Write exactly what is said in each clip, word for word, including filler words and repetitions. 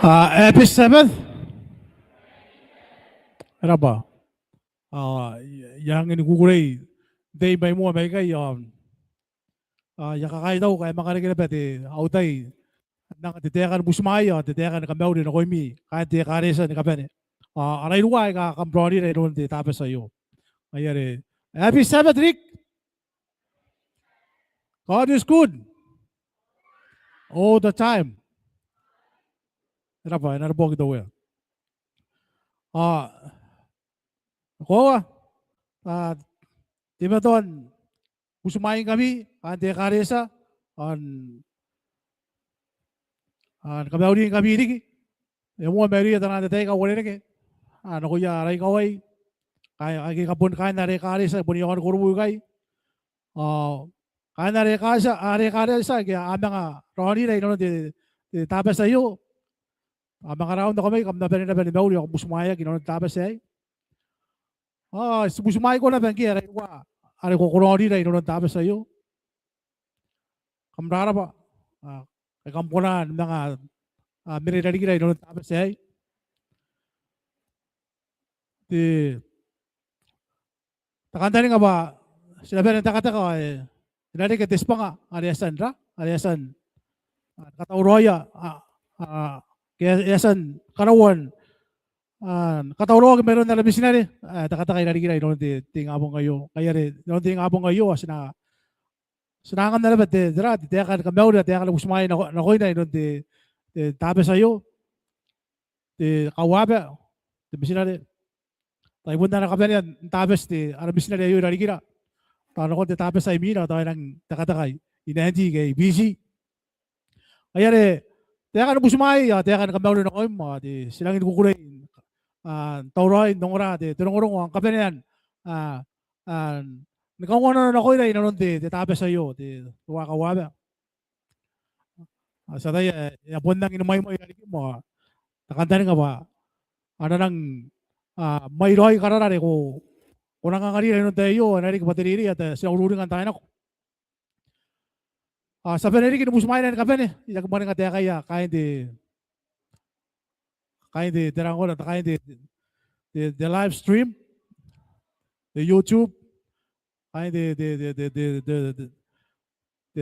A, happy Sabbath. E rab'a. A, I a rangi ni kukurei n tei mai moa maikai, a, a, I a kakaitau ngkai e manga reke naba te, au tai n anga te taeka ni butimwaea, te taeka ni kamauri nakoimi kaain te ekaretia ni kabane. A, ara iruwa aika kam raonira inanon te Tabati aio. Ngaia are, happy Sabbath, Rick. God is good. All the time. E rab'a, e na rab'a te Uea. A, koaua, a, teimatoa n butimwaeingkami kaain te ekaretia, ao n, ao ni kamauringkami riki. E moa mairouia taan tei aika uarereke, a, nakoia ara ikawai, kai, aike kam bon kaain ara ekaretia, bon iaon Korobu ikai. A, kaain ara ekaretia, ara ekaretia aike a manga raonira inanon te, te Tabati aio. A manga raun nakomai, kam na bane naba ni mauri ao kam butimwaeaki inanon te Tabati aei. A, ti butimwaeko naba ngke ara iruwa are ko, ko raonira inanon te Tabati aio. Kam rab'a, a, ngkai kam kona ni manga, a, mena i rarikira inanon te Tabati aei. Te, te kantaninga b'a ti na bane n tekateka, e, e na reke te tibwanga are e a tia n ra, are e a tia n, a, katauraoia, a, a, ke e a tia ni karaoan, a, katauraoaki mairoun ara mitinare, a, tekateka i rarikira inanon te, te ingabong aio. Ngaia are, inanon te ingabong aio, a, ti na, ti na anganna naba te, te ra, te taeka ni kamauri, te taeka ni butimwaea nako, nakoina inanon te, te Tabati aio. Te kauaba, te mitinare. Tai bon ana kabanea n Tabati te, ara mitinare aio i rarikira. Tao nakon te Tabati ae imwina, tao e nang tekateka i Nadi ke i Biti. Ngaia are, taeka ni butimwaea, taeka ni kamauri nakoim, ao te, ti rangi ni kukurei, a, n tauraoi n ongora te, te rongorongo, ao kabanean, a, a, ni kaunganano nakoira inanon te, te Tabati aio, te, te kauaba. A, ti ataia, e a bon rangi ni mwaimwai i rarikim, ao te kantaninga b'a a na nang, a, mai raoi karara are ko, ko nang anganira inanon te tai aio, e na riki b'a te reirei ae ti na ururinga n taai nako. A, ti a bane riki ni butimwaea ni kabane, I aki mwaninga taekaia kaain te, kaain te, te rangona, kaain te, te, te live stream, te YouTube, kaain te, te, te,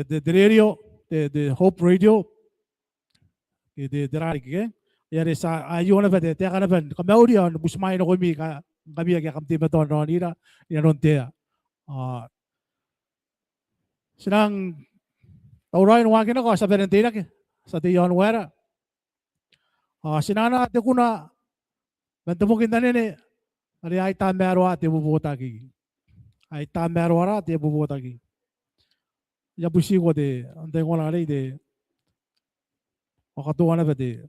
te, te radio, te, te Hope Radio, te, te, te rariki, ke? Ngaia are ti a, aio naba te, taeka naba ni kamauri ao ni butimwaea nakoimi ka, ngkami ake kam teimatoa n raonira inanon te air. A, ti nang tauraoi n waaki nako, ti a bane n teirake, ti a tei i aon waera. A, ti na anaa te kuna man te boki n anene, are Ai Tamaroa te Bobotaki. Ai Tamaroa te Bobotaki. I a butiko te, n te ingabong arei te, ao katoa naba te.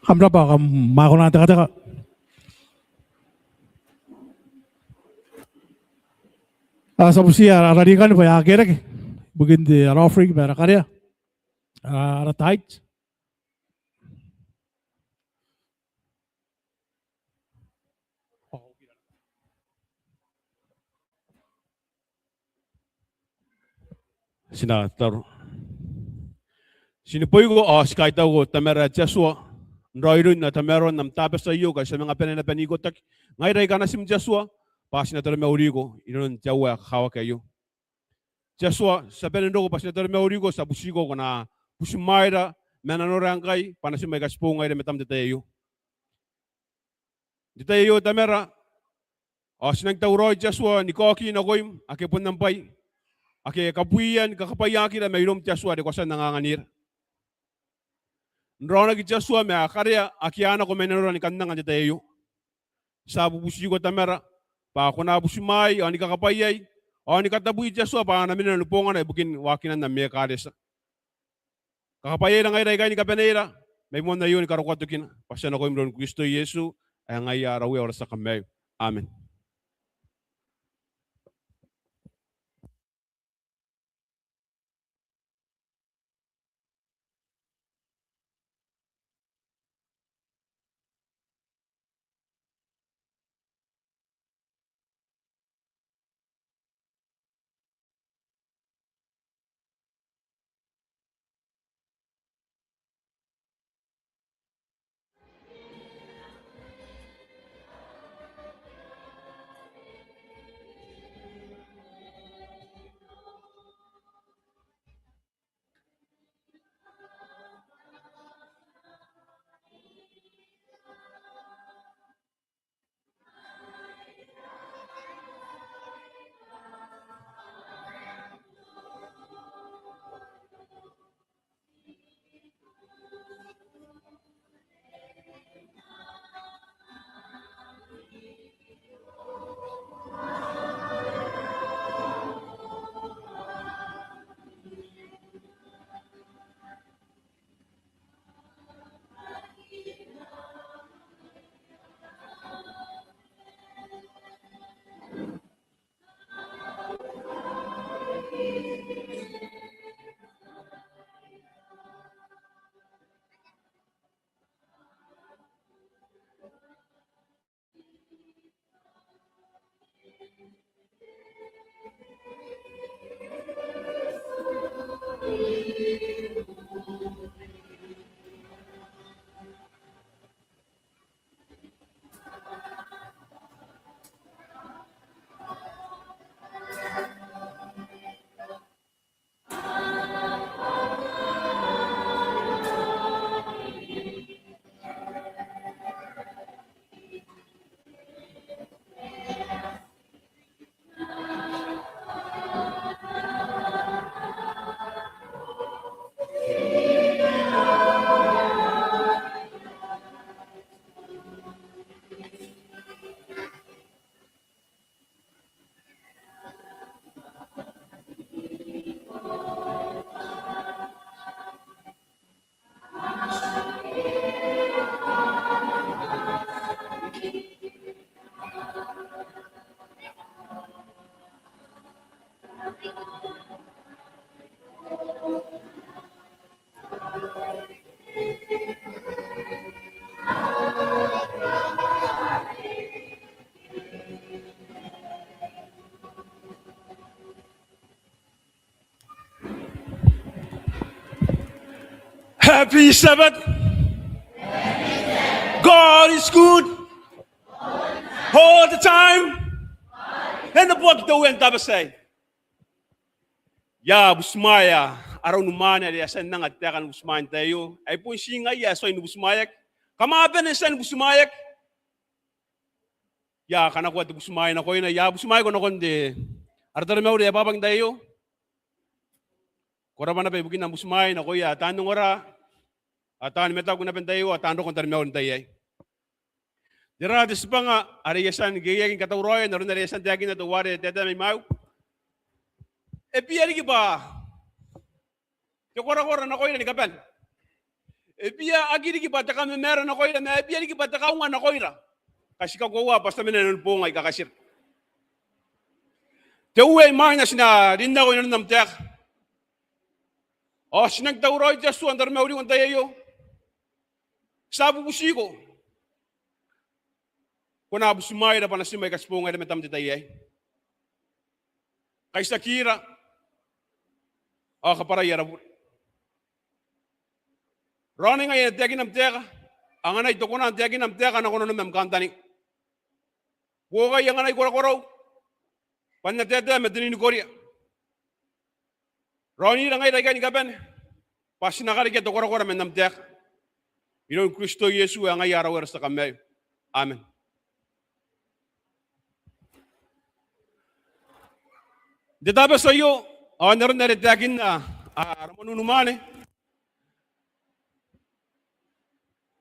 Kam rabwa, kam a kona n tekateka. Ao ti a butiia ara, ara rikani bwa e a kerake ibukin te, ara offering ma ara karea, ara, ara tithe. Ti na tataro. Ti neboiko ao ti kaitauko Tamara ae te Atua, n raoiroin ana tamaroa n am Tabati aio ngkai ti a manga bane naba n ikotaki ngaira aika natim te Atua, bwa ti na taromauriko inanon te aoa ae kakawaki aio. Te Atua, ti a bane n roko bwa ti na taromauriko, ti a butiko ko na butimwaeira ma nanora ngkai bwa natim aika ti boou ngaira i matam n te tai aio. N te tai aio Tamara, ao ti nang tauraoi te Atua ni kaoki nakoim ake bon am bwai, ake e kabuia ni kakabwaiaakira mairoum te Atua are ko a tia n anganganira. N raonaki te Atua ma karea ake a nako mai nanora ni kan anga n te tai aio. Ti a bubutiko Tamara bwa ko na butimwaei ao ni kakabwaiai ao ni katabui te Atua bwa a na mena ni bongana ibukin waakinan am ekaretia. Kakabwaiaira ngaira aikai ni kabaneira mai moan aio ni karokoa tokina, bwa ti a nakoim iroun Kristo Iesu ae ngaia ara Uea ao ara tia Kamaiu. Amen. Happy Sabbath. God is good. All the time. E na buaki te Uea n tabati aei. I a butimwaea ara unimwaane are e a tia n anga te taeka ni butimwaea n te tai aio. Ai bon ti ngaia ae tuai ni butimwaeaki. Kam a bane n tia ni butimwaeaki. I a kanakoa te butimwae nakoina, I a butimwaeko nakon te, ara taromauri ae ababaki n te tai aio. Ko rabwa naba ibukin am butimwae nakoia taan ongora, ao taan mataku naba n te tai aio, ao taan roko n taromauri n te tai aei. Tera te tibwanga are I a tia ni kekeiaki ni katauraoia n aron are e a tia n taekinna teuare taetae mai mwaiu? E bia riki bwa te korakora nakoira ni kabane. E bia aki riki bwa te kamamaara nakoira, ma e bia riki bwa te kaunga nakoira. Ka ti kakoaua bwa ti a mena inanon boong aika katira. Te uea imwaina ti na rin nako inanon am taeka. Ao ti nang tauraoi te Atua n taromauriko n te tai aio. Ti a bubutiko. Ko na butimwaeira bwa natim aika ti bongaira i matam n te tai aei. Kaitiakiira ao kabwarai ara bure. Raonai ngai ae na taekina am taeka, anganai te kona n taekina am taeka nako nanom ma am kantaninga. Buokai anganai korakorau bwa N na taetae ma te ninikoria. Raonira ngaira aikai ni kabane bwa ti na karekea te korakora man am taeka. Iroun Kristo Iesu ae ngaia ara Uea ao ara tia kamaiu. Amen. N te Tabati aio, ao n aron are e taekinna ara moan unimwaane,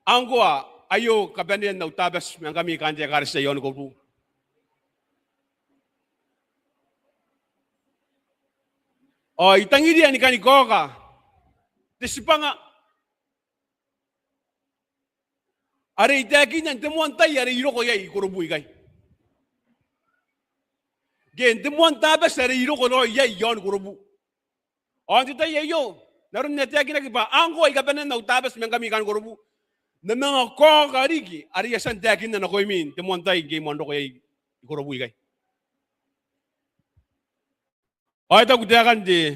ngkoa aio kabanean au Tabati ma ngkami kaain te ekaretia i aon Korobu. Ao I tangiria ni kani kaoka te tibwanga are I taekinna n te moan tai are I roko iai i Korobu ikai, ke n te moan Tabati are I roko raoi iai i aon Korobu. Ao n te tai aio, n aron ae taekinaki bwa ngkoa I kabanean au Tabati ma ngkami kaain Korobu, N na manga kaoka riki are I a tia n taekinna nakoimi n te moan tai ngke I moan roko iai i Korobu ikai. Ao e taku taekan te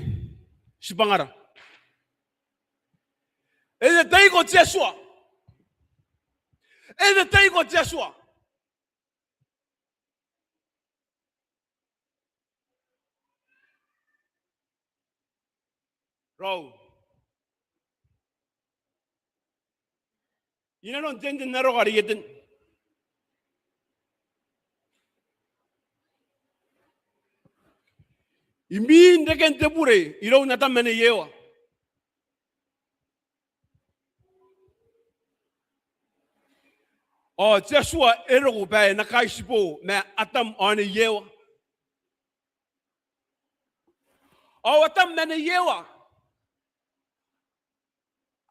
tibwangara: E wetaiko te Atua. E wetaiko te Atua. Raou. Inanon te enten n aroka are I eten, imwin reken te bure iroun Atam ma Nei Ewa, ao te Atua e roko bwa e na kaitibo ma Atam ao Nei Ewa. Ao Atam ma Nei Ewa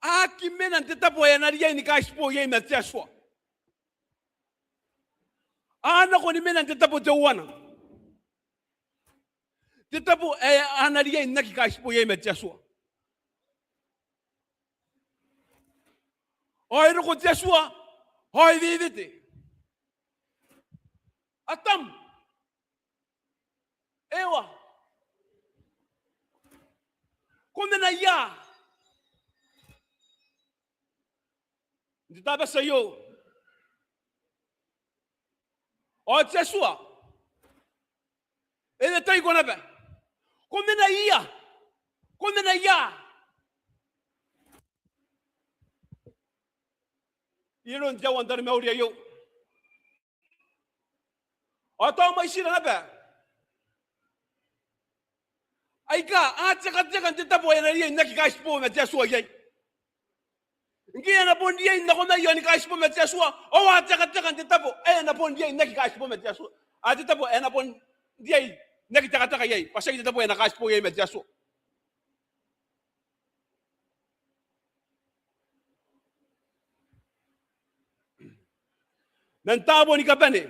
a aki mena n te tabo ae a na riai ni kaitibo iai ma te Atua. A nako ni mena n te tabo teuana, te tabo ae a na riai n aki kaitibo iai ma te Atua. Ao e roko te Atua ao e wewete: Atam, Ewa, ko mena ia n te Tabati aio? Ao te Atua e wetaiko naba: Ko mena ia? Ko mena ia? Inanon te aoa n taromauri aio, ao tao mwaitira naba aika a tekateka n te tabo ae a na riai n aki kaitibo ma te Atua iai. Ngke a na bon riai n nako mai ao ni kaitibo ma te Atua, ao a tekateka n te tabo ae a na bon riai n aki kaitibo ma te Atua, ao te tabo ae a na bon riai n aki tekateka iai bwa tiaki te tabo ae a na kaitibo iai ma te Atua. Man taabo ni kabane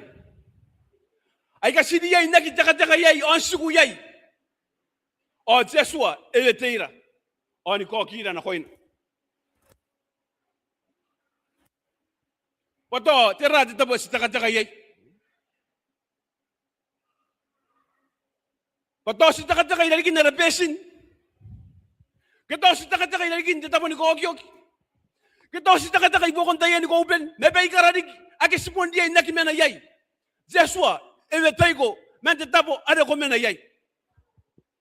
aika ti riai n aki tekateka iai ao n tiku iai, ao te Atua e weteira ao ni kaokira nakoina. Bwa tao tera te tabo ae ti tekateka iai? Bwa tao ti tekateka i rarikin ara beetin, ke tao ti tekateka i rarikin te tabo ni kaokioki, ke tao ti tekateka i buakon taiani kaubwen, ma baikara riki ake ti bon riai n aki mena iai. Te Atua e wetaiko man te tabo are ko mena iai,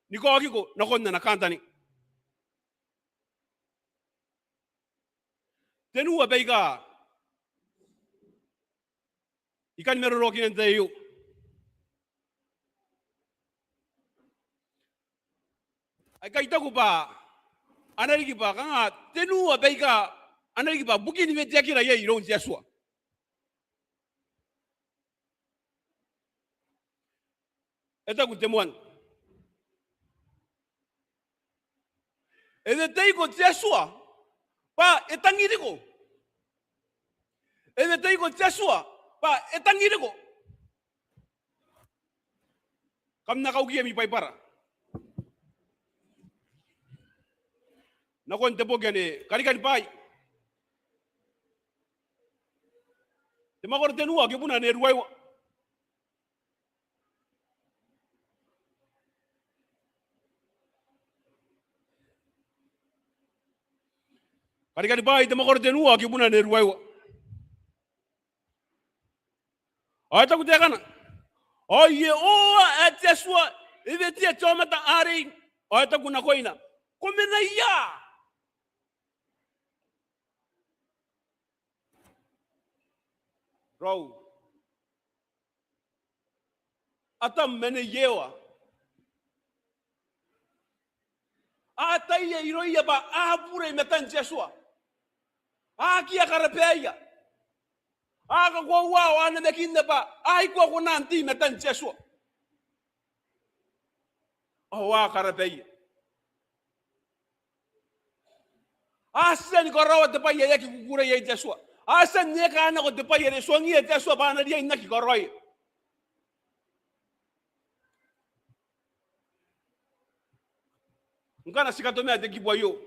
ni kaokiko nakon ana kantaninga. tenua baika I kan maroroakina n te tai aio. Aika I taku bwa a na riki bwa kanga tenua baika a na riki bwa bukin weteakira iai iroun te Atua. E taku te moan, e weteiko te Atua bwa e tangiriko. E weteiko te Atua bwa e tangiriko. Kam na kauki ami Baibara nakon te boki anne, Karikani Bwaai, te mwakoro tenua, kibuna ae ruaiwa. Karikani Bwaai, te mwakoro tenua, kibuna ae ruaiwa. Ao e taku taekana, ao Iehova ae te Atua e wetea te aomata arei, ao e taku nakoina, ko mena ia? Raou, Atam ma Nei Ewa a ataia irouia bwa a bure i matan te Atua. A aki karabaia. A kakoaua ao a namakinna bwa a aki kona n tei i matan te Atua. Ao a karabaia. A tia ni karaoa te bwai ae aki kukurei iai te Atua. A tia n eka nako te bwai are e tuangiia te Atua bwa a na riai n aki karaoia. Ngkana ti katomea te kibu aio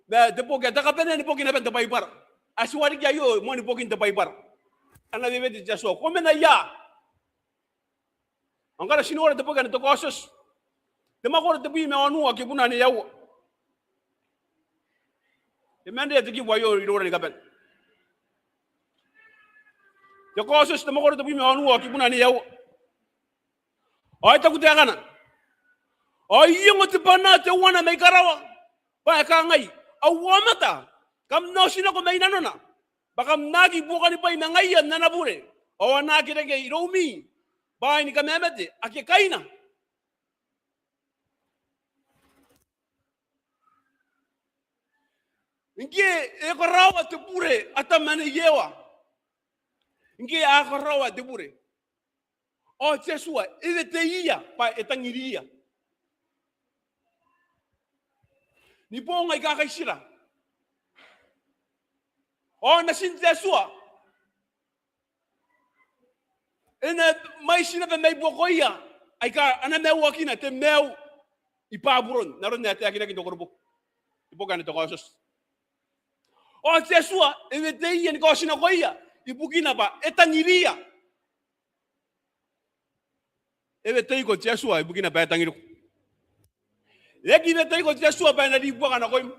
ma te boki ae te kabanea ni boki naba n te Baibara ae ti wareki aio, moan bokin te Baibara. A na wewete te Atua, ko mena ia? Ao ngkana ti nora te boki ae te Kaotioti, te mwakoro tebwi ma wanua, kibuna ae aua. E mena te kibu aio iroura ni kabane. Te Kaotioti, te mwakoro tebwi ma wanua, kibuna ae aua. Ao e taku taekana, ao e iango te bwanaa teuana mai karawa bwa e kangai, au aomata, kam na otinako mai nanona, bwa kam na aki buokanibwai ma ngaia n ana bure, ao a na aki reke iroumi bwaai ni kamamate ake kaina. Ngke e karaoa te bure Atam ma Nei Ewa, ngke a karaoa te bure, ao te Atua e weteiia bwa e tangiriia. Ni boong aika kaitira, ao natin te Atua e na mwaiti naba mai buakoia aika a na maiuakina te maiu i Baburon, n aron ae taekinaki n te korobwai, te boki ae te Kaotioti. Ao te Atua e weteiia ni kaotinakoia ibukina bwa e tangiriia. E weteiko te Atua ibukina bwa e tangiriko. E aki weteiko te Atua bwa e na ribuaka nakoim.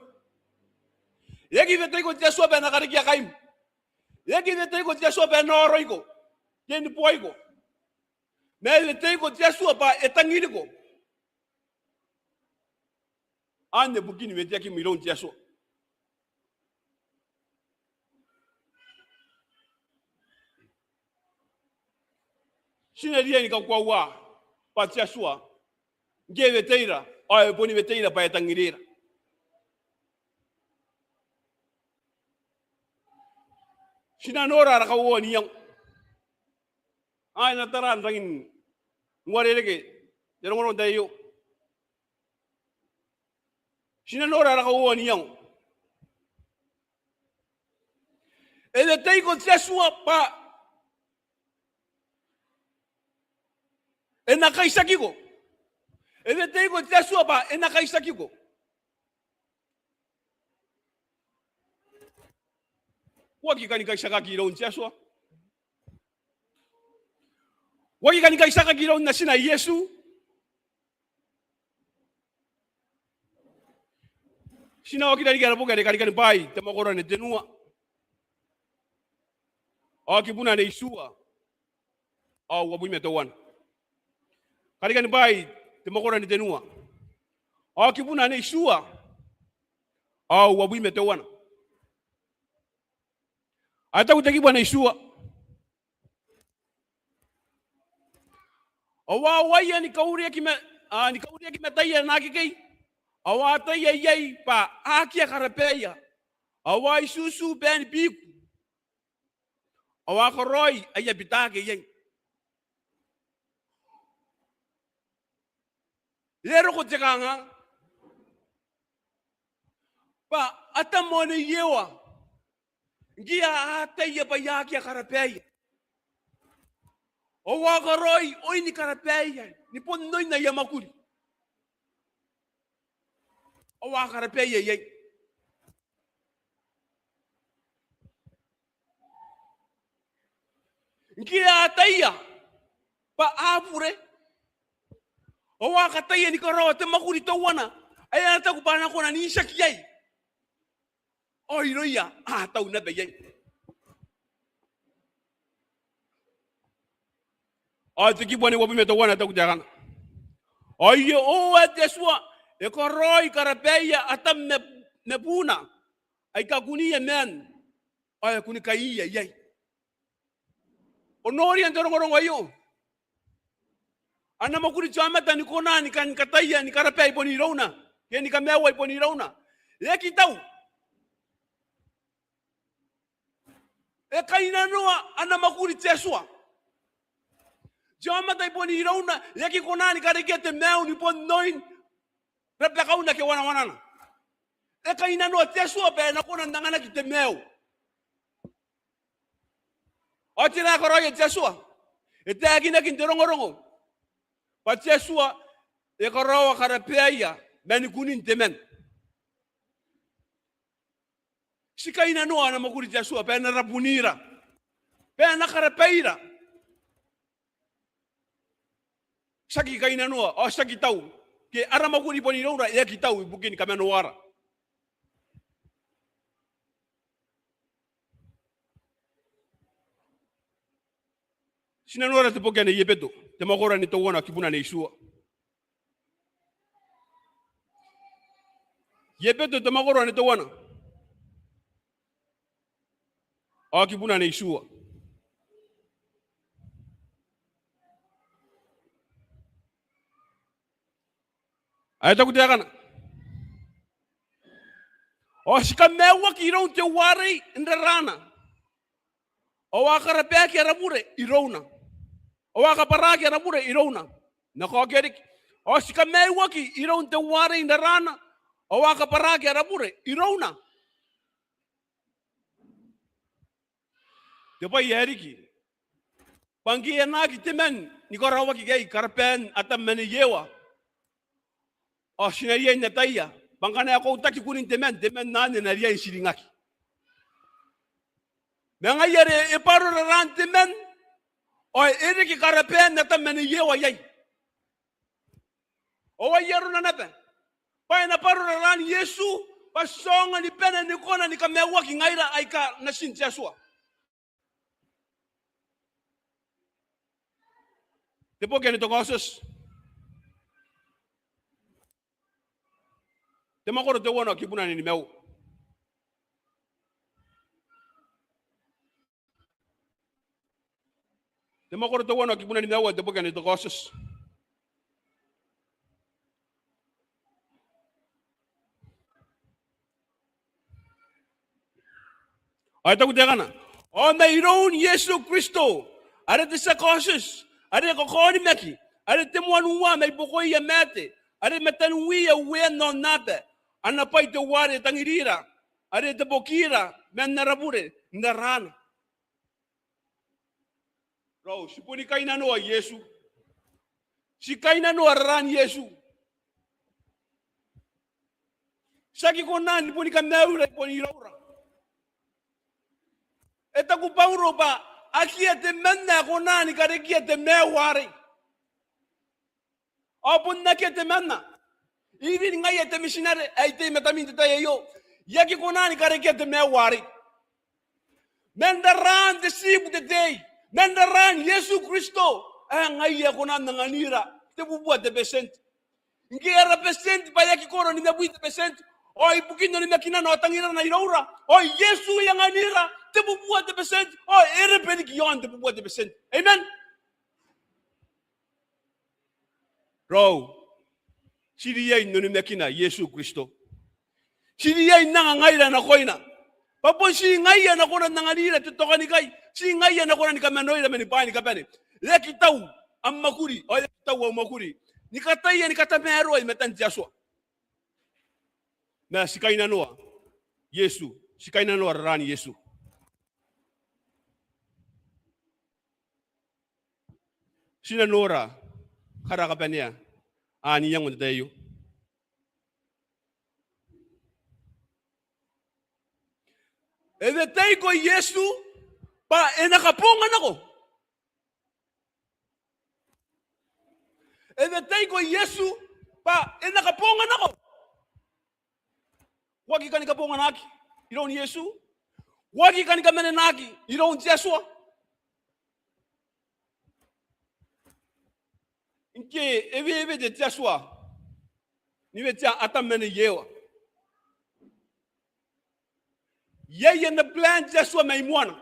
E aki weteiko te Atua bwa e na karekea kaim. E aki weteiko te Atua bwa e na oroiko ke ni boaiko. Ma e weteiko te Atua bwa e tangiriko. Anne bukin weteakim iroun te Atua. Ti na riai ni kakoaua bwa te Atua ngke e weteira, ao e boni weteira bwa e tangirira. Ti na nora ara kauoua n iango. Ao e na tara n rangi n uarereke te rongorongo n tai aio. Ti na nora ara kauoua n iango. E weteiko te Atua bwa e na kaitiakiko. E weteiko te Atua bwa e na kaitiakiko. Ko aki kani kaitiakaki iroun te Atua? Ko aki kani kaitiakaki iroun Natina Iesu? Ti na okira riki ara boki are Karikani Bwaai, te mwakoro ae tenua, ao kibuna ae itiua ao uabwi ma teuana. Karikani Bwaai, te mwakoro ae tenua, ao kibuna ae itiua ao uabwi ma teuana. Ao e taku te kibu ae itiua: Ao a uaia ni kaureaki ma, a, ni kaureaki mataia n akekei, ao a ataia iai bwa a akea karabaia, ao a itiutiu baan biku, ao a karaoi aia bitaake iai. E roko te kanganga bwa Atam ao Nei Ewa, ngke a ataia bwa a akea karabaia, ao a karaoi oin karabaia ni bon oin aia mwakuri, ao a karabaia iai. Ngke a ataia bwa a bure, ao a kataia ni karaoa te mwakuri teuana ae a na taku bwa a na kona n itiaki iai, ao irouia a tau naba iai. Ao te kibu ae uabwi ma teuana e taku taekana: Ao e oa te Atua, e karaoi karabaia Atam ma, ma buuna aika kuniia maan, ao e kunnikaiia iai. Ko noria n te rongorongo aio ana mwakuri te aomata ni kona ni kan kataia ni karabai bon irouna, ke ni kamaiua bon irouna. E aki tau. E kainnanoa ana mwakuri te Atua. Te aomata i bon irouna, e aki kona ni karekea te maiu ni bon oin rabakauna ke wanawanana. E kainnanoa te Atua bwa e na kona n anganaki te maiu. Ao tera ae karaoia te Atua? E taekinaki n te rongorongo bwa te Atua e karaoa karabaia man kunin te man. Ti kainnanoa ana mwakuri te Atua bwa e na rabunira, bwa e na karabaira. Tiaki kainnanoa, ao tiaki tau. Ke ara mwakuri bon iroura e aki tau ibukin kamanoara. Ti na nora te boki ae Ebeto, te mwakoro ae teuana, kibuna ae itiua. Ebeto, te mwakoro ae teuana, ao kibuna ae itiua. Ao e taku taekana: Ao ti kamaiuaki iroun teuarei n raraana, ao a karabaaki ara bure irouna, ao a kabwaraaki ara bure irouna. N na kaokia riki. Ao ti kamaiuaki iroun teuarei n raraana, ao a kabwaraaki ara bure irouna. Te bwai ae riki bwa ngke e anaaki te man ni karaoaki iai karabaan Atam ma Nei Ewa, ao ti na riai n ataia bwa ngkana e kaotaki kunin te man, te man anne e na riai n tiringaki. Ma ngaia are e bwaro raraan te man, ao e reke karabaan Atam ma Nei Ewa iai. Ao ai arona naba bwa e na bwaro raraan Iesu bwa ti aonga ni bane ni kona ni kamaiuaki ngaira aika natin te Atua. Te boki ae te Kaotioti, te mwakoro teuana, kibuna ae nimaua. Te mwakoro teuana, kibuna ae nimaua, te boki ae te Kaotioti. Ao e taku taekana: Ao mairoun Iesu Kristo, are te tia kaotioti, are kakaonimaki, are te moan uaa mai buakoia maate, are mataniwia uean aonnaba, ana bwai teuare tangirira, are te bokira man ara bure n raraana. Raou, ti boni kainnanoa Iesu. Ti kainnanoa raraan Iesu. Ti aki kona ni boni kamaiuira i bon iroura. E taku Bauro bwa akea temanna ae kona ni karekea te maiu arei. Ao bon akea temanna. Even ngaia te mitinare ae I tei i mataim n te tai aio, I aki kona ni karekea te maiu arei. Man raraan te tiibu n te tei, man raraan Iesu Kristo, ae ngaia ae kona n anganira tebubua te percent. Ngke ara percent bwa e aki koro nimabwi te percent, ao ibukin onimakinana ao tangirana iroura, ao Iesu e anganira tebubua te percent, ao e rebe riki iaon tebubua te percent. Amen. Raou, ti riai n onimakina Iesu Kristo. Ti riai n anga ngaira nakoina. Bwa bon ti ngaia ae na kona n anganira te tokanikai. Ti ngaia ae na kona ni kamanoira mani bwaai ni kabane. E aki tau am mwakuri, ao e aki tau au mwakuri, ni kataia ni katamaroa i matan te Atua. Ma ti kainnanoa Iesu, ti kainnanoa raran Iesu. Ti na nora kara kabanea n iango n te tai aio. E weteiko Iesu bwa e na kabonganako. E weteiko Iesu bwa e na kabonganako. Ko aki kani kabonganaki iroun Iesu? Ko aki kani kamanenaki iroun te Atua? Ngke e wewete te Atua ni wetea Atam ma Nei Ewa, iai ana plan te Atua mai moana.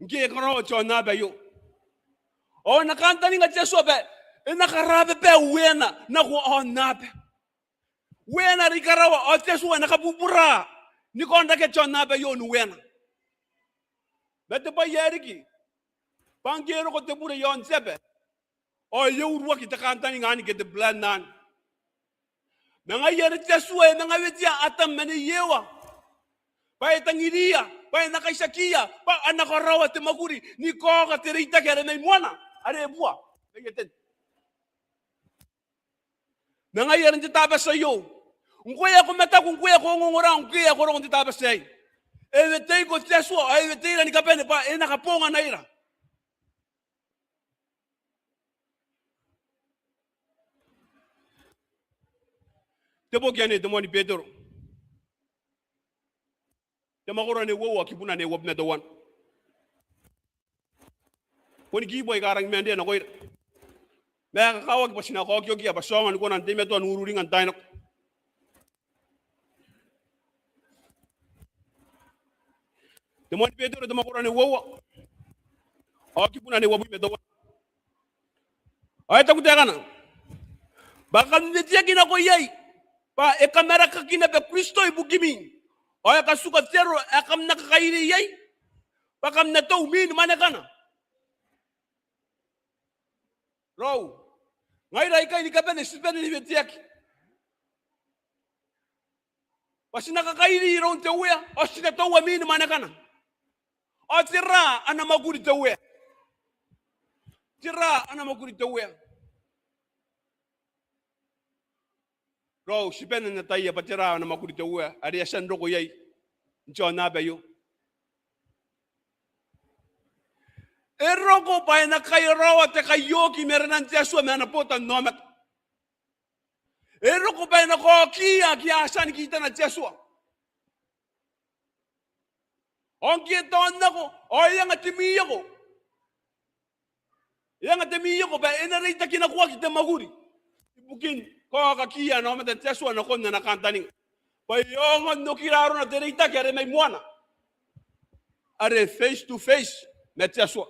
Ngke e karaoa te aonnaba aio, ao e na kantaninga te Atua bwa e na karababa ueana nako aonnaba. Ueana are i karawa, ao te Atua e na kabubura ni kaonrakea te aonnaba aio n ueana. Ma te bwai ae riki bwa ngke e roko te bure i aon te aba, ao e uruaki te kantaninga anne ke te plan anne. Ma ngaia are te Atua e manga wetea Atam ma Nei Ewa bwa e tangiriia, bwa e na kaitiakiia, bwa a na karaoa te mwakuri ni kaoka te reitaki are mai moana, are e bua mai Eten. Ma ngaia are n te Tabati aio, ngkoe ae ko mataku, ngkoe ae ko ongongora, ngkoe ae ko roko n te Tabati aei, e weteiko te Atua, ao e weteira ni kabane bwa e na kabonganaira. Te boki anne te moan Betero, te mwakoro ae uoua ao kibuna ae uabwi ma teuana. Boni kibu aika rangi n mwanrea nakoira, ma e kakawaki bwa ti na kaokiokia bwa ti aonga ni kona n teimatoa n ururinga n taai nako. Te moan Betero, te mwakoro ae uoua ao kibuna ae uabwi ma teuana. Ao e taku taekana: Bwa kam weteaki nako iai bwa e kamarakaki naba Kristo ibukimi, ao e katuka te aro ae kam na kakairi iai, bwa kam na tou mwin mwanekana. Raou, ngaira aikai ni kabane ti bane ni weteaki bwa ti na kakairi iroun te Uea, ao ti na toua mwin mwanekana. Ao tera ana mwakuri te Uea? Tera ana mwakuri te Uea? Raou, ti bane n ataia bwa tera ana mwakuri te Uea are e a tia n roko iai n te aonnaba aio. E roko bwa e na kaiaraoa te kaioki i marenan te Atua ma ana botannaomata. E roko bwa e na kaokiia ake a tia ni kitana te Atua. Ao ngke e taonnako, ao e anga te mwioko. E anga te mwioko bwa e na reitakinakoaki te mwakuri ibukin kaokakiia ana aomata te Atua nakon ana kantaninga, bwa e aonga n okira arona te reitaki are mai moana, are face to face ma te Atua.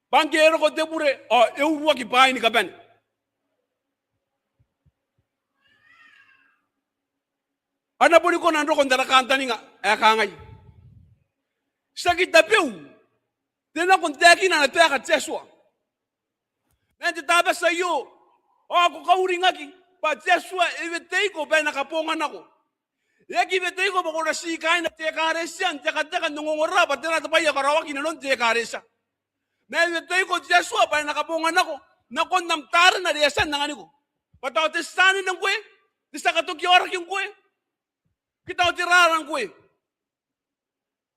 Bwa ngke e roko te bure ao e uruaki bwaai ni kabane. A na boni kona n roko n ara kantaninga ae kangai: Tiaki tabeua te nako n taekina ana taeka te Atua. Ma n te Tabati aio, ao ko kauringaki bwa te Atua e weteiko bwa e na kabonganako. E aki weteiko bwa ko na ti kaaina te ekaretia n tekateka n ongongora bwa tera te bwai ae karaoaki inanon te ekaretia. Ma e weteiko te Atua bwa e na kabonganako nakon am tarena are e a tia n anganiko. Bwa tao te tianene ngkoe, te tia katoki aoraki ngkoe, ke tao te rara ngkoe.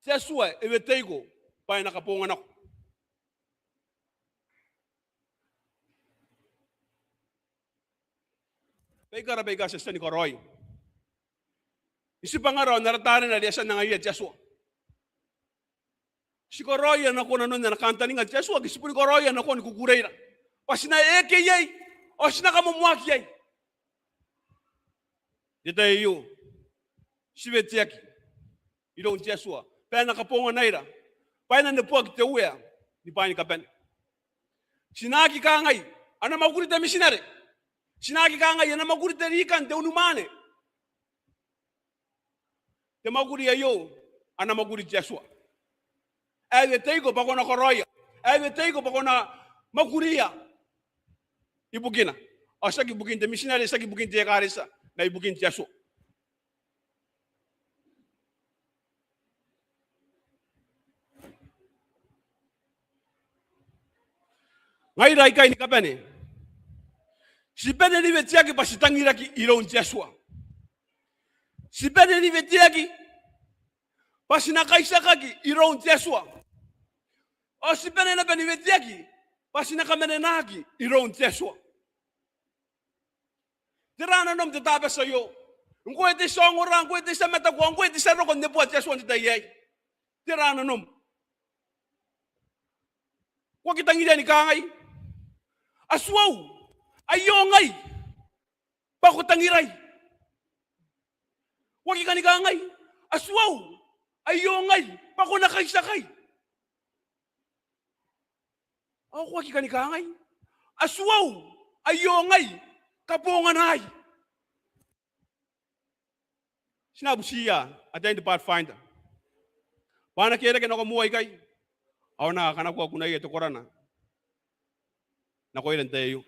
Te Atua e weteiko bwa e na kabonganako. Baikara baika ti a tia ni karaoia n tibwangara ao n ara tarena are e a tia n angaia te Atua. Ti karaoia nako nanon ana kantaninga te Atua, ke ti boni karaoia nakon kukureira, bwa ti na eke iai ao ti na kamoamoaki iai. te tai aio, ti weteaki iroun te Atua bwa e na kabonganaira, bwa e na neboaki te Uea ni bwaai ni kabane. Ti na aki kangai, ana mwakuri te mitinare. Ti na aki kangai, ana mwakuri te rikan, te unimwaane. Te mwakuri aio, ana mwakuri te Atua. E weteiko bwa ko na karaoia, e weteiko bwa ko na mwakuria ibukina. Ao tiaki ibukin te mitinare, tiaki ibukin te ekaretia, ma ibukin te Atua. Ngaira aikai ni kabane, ti bane ni weteaki bwa ti tangiraki iroun te Atua. Ti bane ni weteaki bwa ti na kaitiakaki iroun te Atua. Ao ti bane naba ni weteaki bwa ti na kamanenaki iroun te Atua. Tera nanom n te Tabati aio? Ngkoe te tia ongora, ngkoe te tia mataku, ngkoe te tia roko n neboa te Atua n te tai aei. Tera nanom? Ko aki tangiria ni kangai, Atuau, aio ngai bwa ko tangirai. Ko aki kani kangai, Atuau, aio ngai bwa ko na kaitiakai. Ao ko aki kani kangai, Atuau, aio ngai, kabonganaai. Ti na butiia ataein te Pathfinder bwa a na kerake nako moa ikai ao a na kanakoa kunaia te korana nakoira n te tai aio.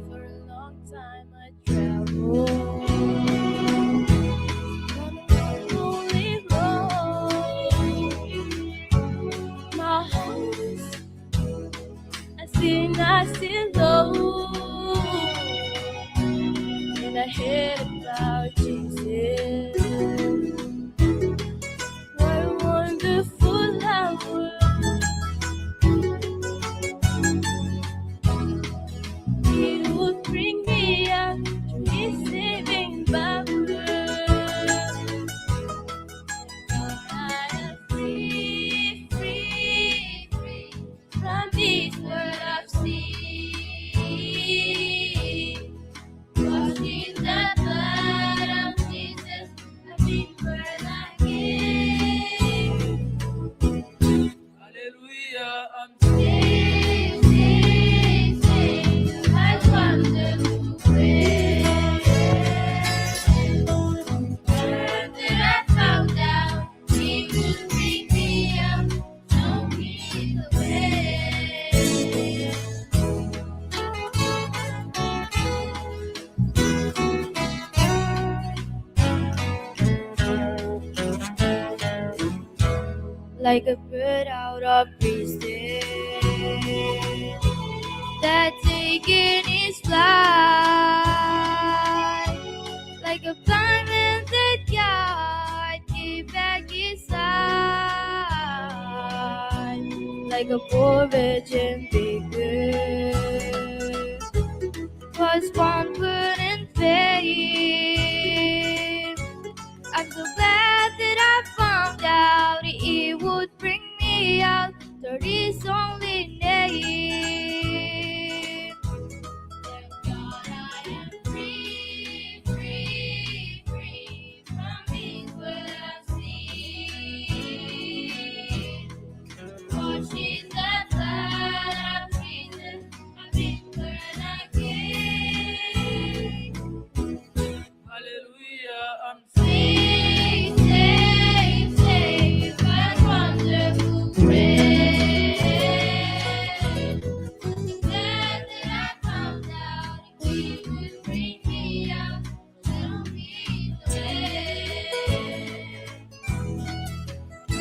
For a long time I traveled on a lonely road. My hopes, I see nothing low. And I heard about Jesus. What a wonderful love. He would bring me out to his saving power. Now I am free, free, free from this world of sin. Washed in the blood of Jesus, I've been born again. Hallelujah. I'm saved, saved, saved. What wonderful grace. Where that I found out he would bring me out. Like a bird out of prison that taken his flight, like a blind man that God gave back his sight. like a poor virgin begged, was wandering faith. I'm so glad that I found out he would bring me out through his only name. Thank God I am free, free, free from this world of sin. Washed in the blood of Jesus, I've been born again. Hallelujah, I'm saved, saved, saved by wonderful grace. Glad that I found out he would bring me out, show me the way. I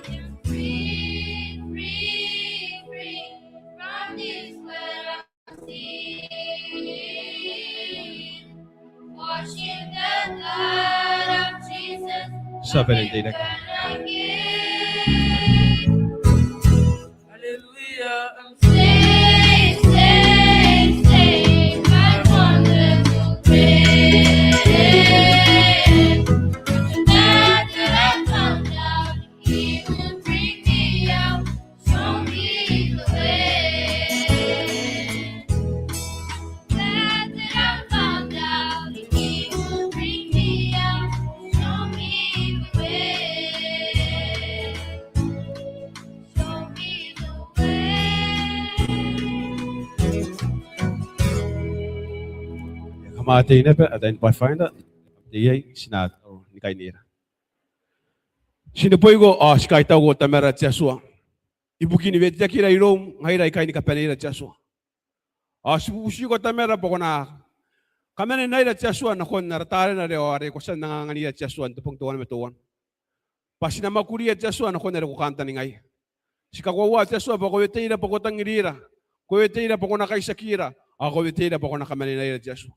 am free, free, free from this world. Ti a bane n teirake. Hallelujah. Kam a tei naba, ataein Pathfinder, tei iai, ti na tauraoi ni kainira. Ti neboiko ao ti kaitauko Tamara te Atua ibukin weteakira iroum ngaira aika I ni kabaneira te Atua. Ao ti bubutiko Tamara bwa ko na kamanenaira te Atua nakon ara tarena are, ao are ko tia n anganganira te Atua n te bong teuana ma teuana. Bwa ti na mwakuria te Atua nakon are ko kantaningaia. Ti kakoaua te Atua bwa ko weteira bwa ko tangirira, ko weteira bwa ko na kaitiakira, ao ko weteira bwa ko na kamanenaira te Atua.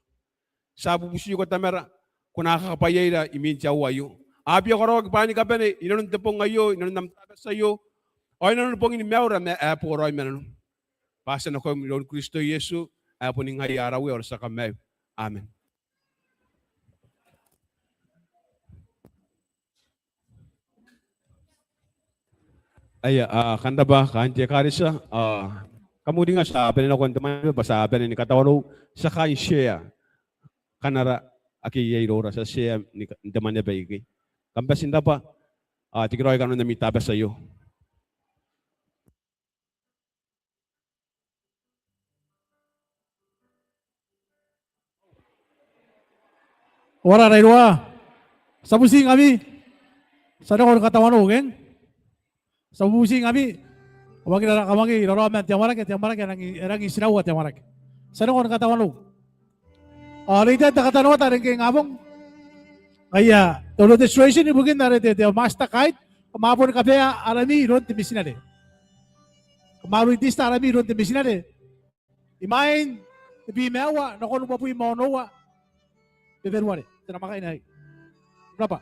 Ti a bubutiko Tamara, ko na kakabwaiaira imwin te aoa aio. A bia karaoaki bwaai ni kabane inanon te bong aio, inanon am Tabati aio, ao inanon bongin maiura ma ae boraoi ma nanom. Bwa ti a nakoim iroun Kristo Iesu, ae boni ngaia ara Uea ao ara tia Kamaiu. Amen. Aia, a, kam rabwa kaain te ekaretia, a, kam uringa ti a bane nako n te mwaneaba bwa ti a bane ni katawanou, ti a kaain share. Kanara ake iai iroura, ti a share ni ka-, n te mwaneaba ikekei. Kam bati n rabwa, a, tekeraoi kanoan ami Tabati aio. Uara rairoa. Ti a bubutingkami. Ti a nako ni katawanou, keng. Ti a bubutingkami. Kam aki rara, kam aki raraoma n te amwarake, te amwarake e rangi, e rangi n tiraua te amwarake. Ti a nako ni katawanou. Ao reitan te katanoata are ngke ingabong, ngaia te registration ibukin are te, te master guide, kam a boni kabaea arami iroun te mitinare. Kam a register arami iroun te mitinare imwain tebwi ma aua nakon uabwi ma onoua Beberuare, te namwakaina aei. Rabwa.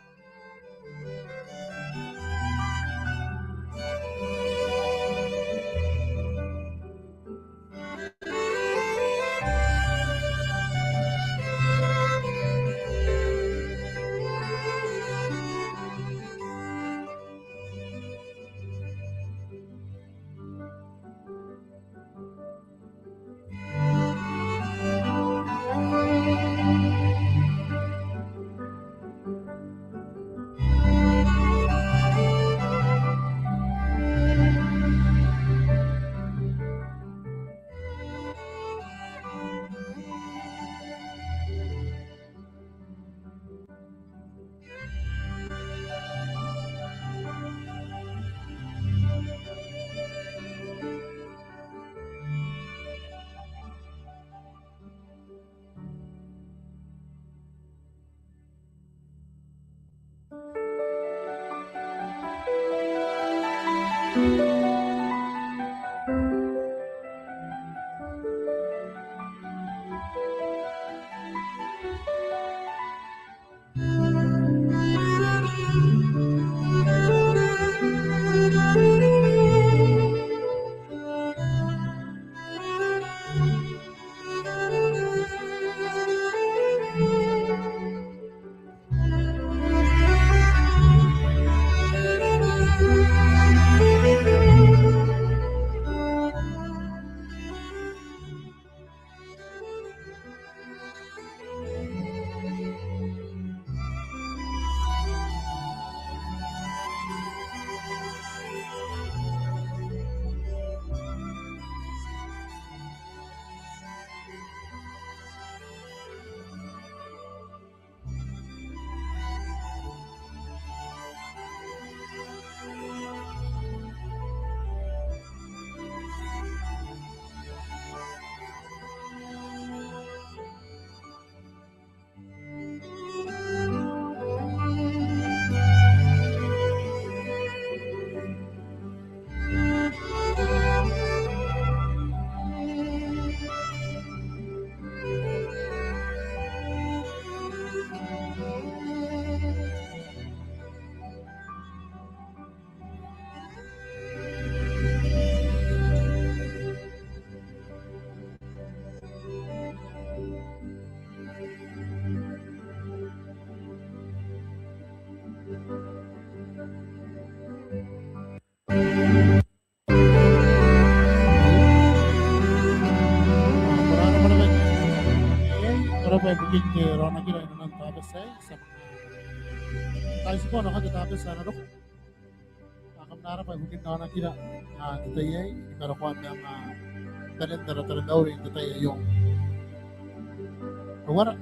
Ko rabwa, ko rabwa ibukin te raonakira inanon te Tabati aei, ti a manga kaitibo nakon te Tabati ae na roko. Ao kam na rabwa ibukin raonakira n te tai aei, ni karokoa ma manga tanen ara taromauri n te tai aio. Teuare,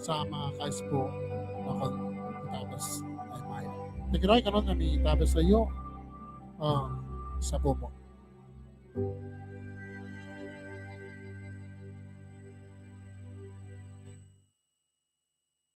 ti a manga kaitibo nakon te Tabati ae mai. Tekeraoi kanoan ami Tabati aio, ao ti a boboo.